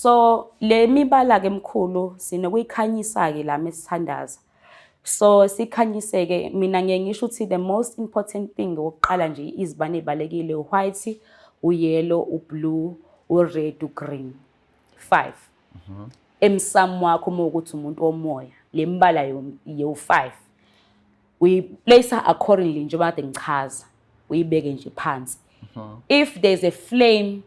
So le mibala ke, mkhulu, sinokuyikhanyisa ke la mesithandaza. So sikhanyise-ke, mina ngiye ngisho ukuthi the most important thing okokuqala nje, izibane ey'balulekile u-white, u-yellow, u-blue, u-red, u-green. Five. Emsamo wakho uma ukuthi umuntu womoya, le mibala yo-five uyi-place accordingly njengoba kade ngichaza, uyibeke nje phansi. If there's a flame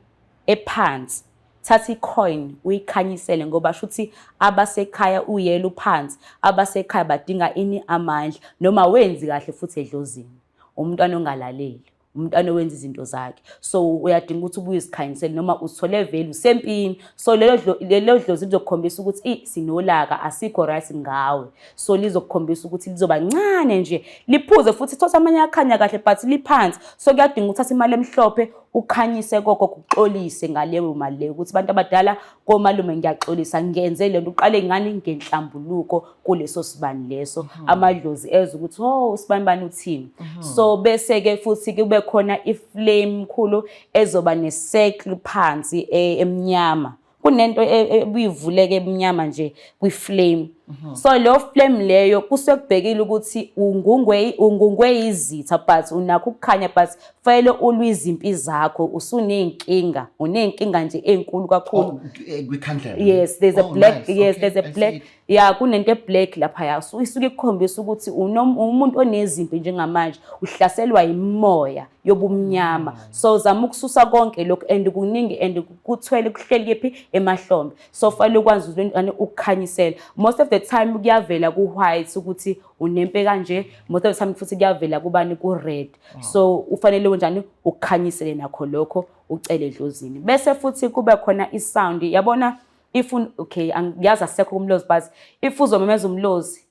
ephansi, thatha i-coin uyikhanyisele, ngoba shuthi abasekhaya, u-yellow phansi, abasekhaya badinga ini? Amandla. Noma wenzi kahle futhi edlozini, umntwana ongalaleli, umntwana owenza izinto zakhe, so uyadinga ukuthi ubuye uzikhanyisele noma uthole vele usempini. So lelo dlozi lizokukhombisa ukuthi i sinolaka, asikho right ngawe. So lizokukhombisa ukuthi lizoba ncane nje, liphuze futhi thosa amanye akhanya kahle, but liphansi. So kuyadinga uthathe imali emhlophe, ukhanyise koko, kuxolise ngaleyo mali leyo, ukuthi abantu abadala komalume, ngiyaxolisa, ngenze lento. Uqale ngani? Ngenhlambuluko kuleso sibani leso. Amadlozi ezwe ukuthi, "Oh, usibani bani uthini?" So bese-ke futhi kube khona i-flame, mkhulu, ezoba ne-circle phansi emnyama. Kunento ebuyivuleke emnyama nje kwi-flame. So leyo flame leyo kusuke kubhekile ukuthi ungungwe izitha, but unakho ukukhanya, but fanele ulwe izimpi zakho. Usuney'nkinga, uney'nkinga nje ey'nkulu kakhulu. Oh, kwikhandlela. Yes, there's a Oh, black nice. yes, Okay, there's a I see black it. Yeah, kunento eblack lapha. So isuke ikukhombisa ukuthi umuntu onezimpi njengamanje, uhlaselwa imoya yobumnyama. So zama ukususa konke lokhu, and kuningi and kuthwele, kuhleli kephi? Emahlombe. So fanele ukwazi ukuthi ukukhanyisela. Most of the time kuyavela ku-white ukuthi unempe kanje. Most of the time futhi kuyavela kubani? Ku-red. So ufanele wenjani? Ukukhanyisele nakho lokho, ucele edlozini. Bese futhi kube khona i-sound, yabona? If okay, angiyazi, asisekho kumlozi, but if uzomemeza umlozi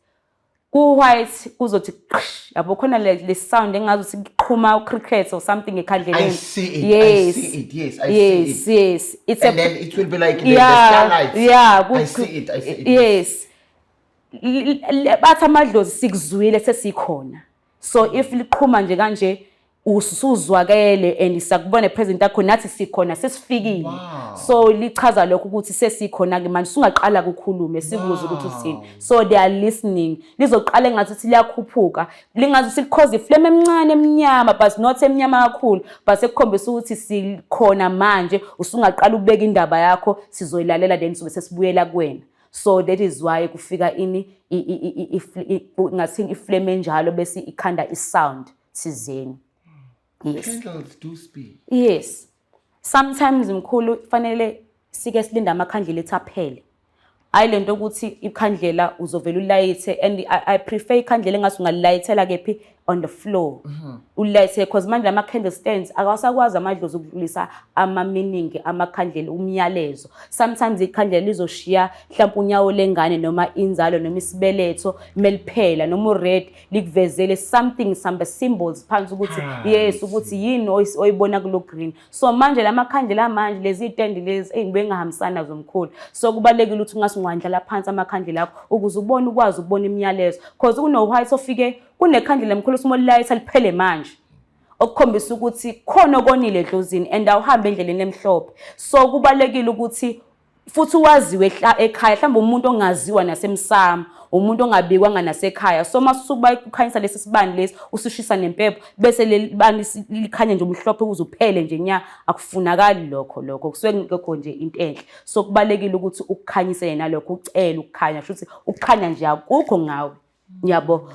ku-white kuzothi qsh, yabo, khona le sound engazuthi kuqhuma cricket or something ekhandleleni. I see it. I see it. Yes, I see it. Yes, it's And a then it will be like the starlights. I see it. I see it. Yes. Bathi amadlozi, "Sikuzwile, sesikhona." So if liqhuma nje kanje, usuzwakele and sakubona present yakho, nathi sikhona, sesifikile. So lichaza lokho ukuthi sesikhona ke manje, sungaqala ukukhulume, sikuzwe ukuthi uthini. So they are listening. Lizoqala engathi ukuthi liyakhuphuka, lingathi sikhoza iflame emncane emnyama, but not emnyama kakhulu, but sekukhombisa ukuthi sikhona manje, usungaqala ukubeka indaba yakho, sizoyilalela, then sobe sesibuyela kuwena. So that is why kufika ini, ngathini, iflame enjalo, bese ikhanda isound thizeni, yes. Candles do speak. Yes, sometimes, mkhulu, fanele sike silinde amakhandlela ethi aphele. Hayi lento ukuthi ikhandlela uzovela ulayithe, and I prefer ikhandlela engathi ungalilayithela kephi? On the floor ulayithe, because manje ama candle stands akawasakwazi amadlozi ukudlulisa ama-meaning amakhandlela, umyalezo. Sometimes ikhandlela lizoshiya mhlawumbe unyawo lengane noma inzalo noma isibeletho meliphela, noma u-red likuvezele something, some symbols phansi ukuthi yes, ukuthi yini oyibona kulo green. So manje lamakhandlela amanje, lezi itendi lezi ey'ngibe ngahambisani nazo, mkhulu. So kubalulekile ukuthi ungase ungawandlala phansi amakhandlela akho ukuze ubone, ukwazi ukubona imiyalezo, cause kuno-white ofike kunekhandlela, mkhulu, simolilayitha liphele manje, okukhombisa ukuthi khona okonile edlozini and awuhambe endleleni emhlophe. So kubalulekile ukuthi futhi waziwe ekhaya, mhlawumbe umuntu ongaziwa nasemsamo, umuntu ongabikwanga nasekhaya. So masukuba ukhanyisa lesi sibani lesi, usushisa nempepho, bese leli bani likhanya nje umhlophe ukuze uphele nje nya, akufunakali lokho. Lokho kusuke kungekho nje into enhle. So kubalulekile ukuthi ukukhanyise nalokho, ucele ukukhanya, shuthi ukukhanya nje akukho ngawe, yabo.